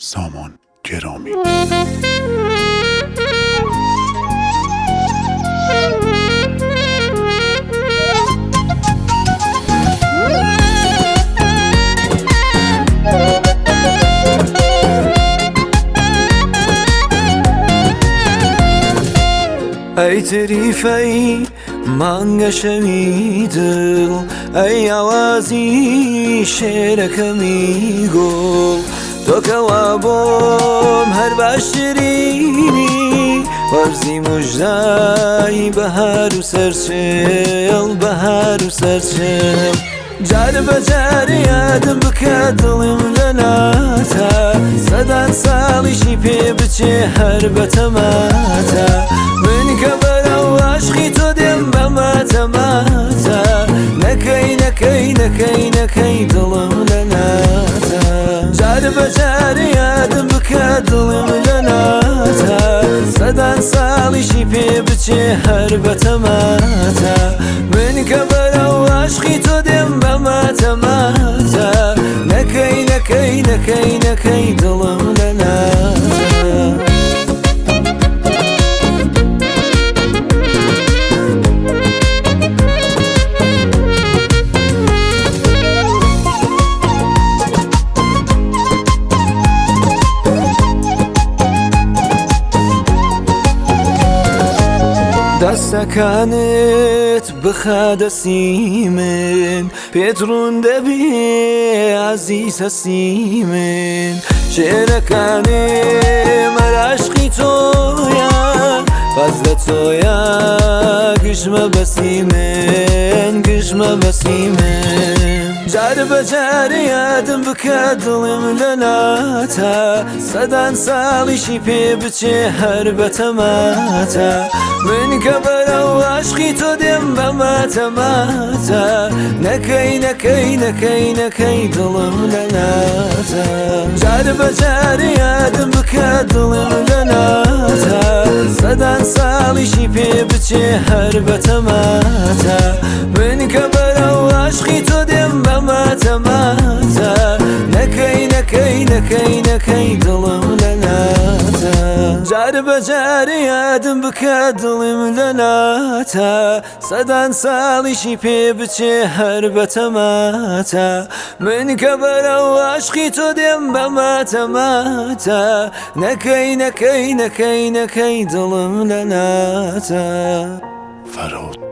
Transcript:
سامان گەرامی. ئەی تریفەی مانگە شەوی دڵ ئەی ئاوازی شێرەکەمی گوڵ تۆ کەوا بۆم هەر باشترینی وەرزی مژدای بەهار و سەرچێڵ بەهار و سەرچێڵ جار بە جار یادم بکە دڵم لە ناتە سەدان ساڵیشی پێ بچێ هەر بەتەماتە من کە بەرەو عاشقی تۆ دێم بە ماتەماتە نەکەی نەکەی نەکەی نەکەی دڵم لە ناتە جار بە جار یادم بکە دڵم لە ناتە سەدان ساڵیشی پێ بچێ هەر بەتەماتە من کە بەرەو عاشقی تۆ دێم بە ماتەماتە نەکەی نەکەی نەکەی نەکەی دڵم لە ناتە. دەستەکانت بخە دەستی من پێت ڕوون دەبێ ئازیز هەستی من شێرەکانێ مەراشقی تۆیە باز لە تۆیە گژمە بەسی من گژمە بەسی من جار بە جار یادم بکە دڵم لە ناتە سەدان ساڵیشی پێ بچێ هەر بەتەماتە من کە بەرەو عاشقی تۆ دێم بە ماتەماتە نەکەی نەکەی نەکەی نەکەی دڵم لە ناتە جار بە جار یادم بکە دڵم لە ناتە سەدان ساڵیشی پێ بچێ هەر بەتەماتە من کە بەرەو عاشقی تۆ دێم بە ماتەماتە نەکەی نەکەی نەکەی نەکەی دڵم لە ناتە جار بە جار یادم بکە دڵم لە ناتە سەدان ساڵیشی پێ بچێ هەر بەتەماتە من کە بەرەو عاشقی تۆ دێم بە ماتەماتە نەکەی نەکەی نەکەی نەکەی دڵم لە ناتە. فەرهاد.